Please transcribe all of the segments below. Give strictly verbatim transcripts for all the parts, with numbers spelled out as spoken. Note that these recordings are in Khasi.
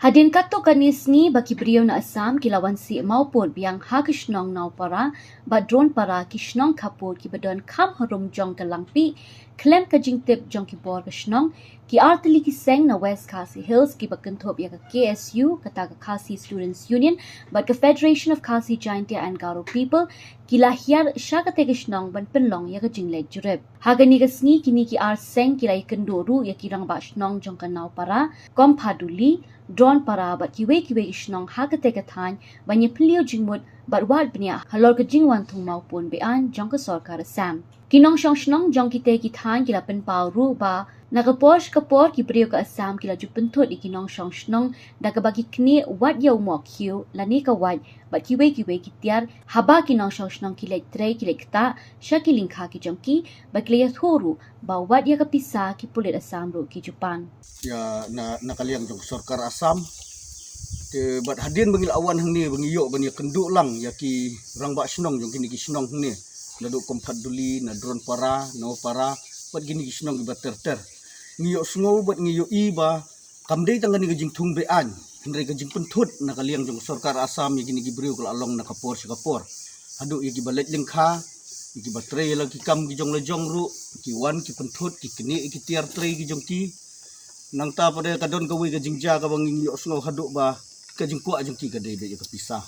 Hadien katto katne sngi ba ki briew na Assam ki la wan sih mawpud biang ha ka shnong Nawpara bad Dronpara, ki shnong khappud kiba don kham harum jong ka Langpih, khlem ka jingtip jong ki bor ka shnong. Ki artylli ki seng na West Khasi Hills kiba kynthup ïa ka K S U, kata ka Khasi Students Union, bad ka Federation of Khasi Jaintia and Garo People, ki la hiar sha kata ka shnong ban pynlong ïa ka jingleit jurip. Ha kane ka sngi kine ki ar seng ki la ïakynduh ruh ïa ki rangbah shnong jong ka Nawpara, Kompha Duli, Dronpara bad kiwei kiwei ki shnong ha kata ka thaiñ ban ïapylliew jingmut bad wad bniah halor ka jingwan thung mawpud beaiñ jong ka sorkar Assam. Ki nongshong shnong jong kita ki thaiñ ki la pynpaw ruh ba na ka por sha ka por ki briew ka Assam ki la ju pynthut ïa ki nongshong shnong da kaba ki knieh wat ïa u mohkhiew lane ka wait bad kiwei kiwei ki tiar, haba ki nongshong shnong ki leit trei ki leit ktah sha ki lyngkha ki jong ki, bad ki la ïathuh ruh ba wat ïa ka pisa ki pulit Assam ruh ki ju pan. Ïa na, na ka liang jong ka sorkar Assam. Te bad hadien ba ngi la wan hangne ba ngi ïoh ban ïakynduh lang ïa ki rangbah shnong jong kine ki shnong hangne, naduh Kompha Duli, na Dronpara, Nawpara, bad kine ki shnong kiba ter ter. Ngi ïohsngew bad ngi ïohi ba kam dei tang kane ka jingthung beaiñ, hynrei ka jingpynthut na ka liang jong ka sorkar Assam ïa kine ki briew ka la long na ka por sha ka por. Haduh ïa kiba leit lyngkha, ïa kiba trei la ki kam ki jong la jong ruh, ki wan ki pynthut, ki knieh ïa ki tiar trei ki jong ki. Nangta pat de ka don kawei ka jingjia kaba ngi ïohsngew haduh ba ka jingkwah jong ki ka dei beit ïa ka pisa.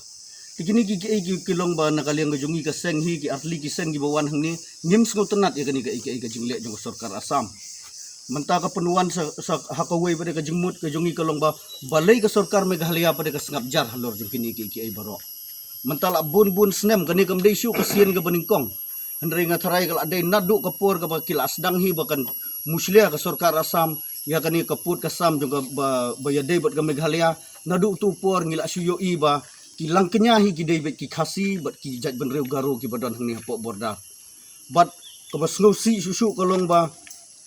Te kine ki, ki, ki, ki long ba na ka liang ka jong ngi ka seng hi, ki artylli ki seng kiba wan hangne, ngim sngewtynnat ïa kane ka, ka, ka jingleh jong ka sorkar Assam. Mynta ka pynwan sa, sa ha kawei pat de ka jingmut ka jong ngi ka long ba, balei ka sorkar Meghalaya pat de ka sngap jar halor jong kine ki, ki, ki baroh. Mynta la bun bun snem kane kam dei shuh ka sien kaba nyngkong. Hynrei nga tharai ka la dei naduh ka por kaba ki la sdang hi ba kan mushlia ka sorkar Assam ïa kane ka pud ka sam jong ka ba, ba ïadei bad ka Meghalaya. Naduh tu por ngi la shu ïohi ba ki Langknia hi ki dei beit ki Khasi bad ki jaitbynriew Garo kiba don hangne hapoh border. Bad kaba sngewsih shuh shuh ka long ba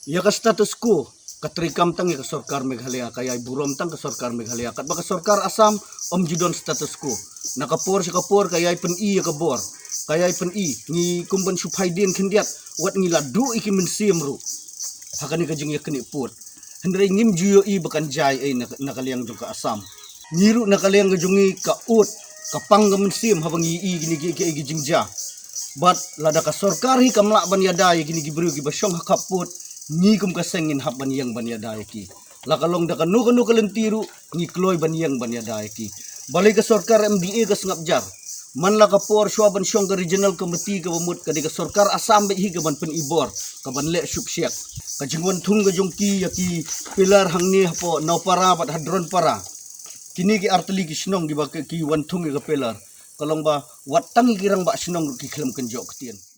ïa ka status quo ka treikam tang ïa ka sorkar Meghalaya, ka ïai burom tang ka sorkar Meghalaya. Katba ka sorkar Assam ym ju don status quo. Na ka por sha ka por ka ïai pyni ïa ka bor, ka ïai pyni. Ngi kum ban shu phai dien khyndiat, wat ngi la duh ïa ki mynsiem ruh ha kane ka jingïaknieh pud. Hynrei ngim ju ïohi ba kan jia ei na, na ka liang jong ka Assam. Ngi ruh na ka liang ka jong ngi ka ud, ka pang ka mynsiem haba ngi ïohi kine ki, ki, ki jingjia. Bad lada ka sorkar hi kam lah ban ïada ïa kine ki briew kiba shong ha khappud, ngi kum ka seng ngin hap ban ïeng ban ïada ïa ki. La ka long da kano kano ka lynti ruh ngi kloi ban ïeng ban ïada ïa ki. Balei ka sorkar M D A ka sngap jar? Man la ka por shuwa ban shong ka regional committee kaba mut ka dei ka sorkar Assam beit hi kaban pyni bor, kaban leh shuk shiak. Ka jingwan thung ka jong ki ïa ki pillar hangne hapoh Nawpara bad ha Dronpara. Kine ki artylli ki shnong kiba ki, ki wan thung ïa ka pillar. Ka long ba wat tang ïa ki rangbah shnong ruh ki khlem kynjoh ktien.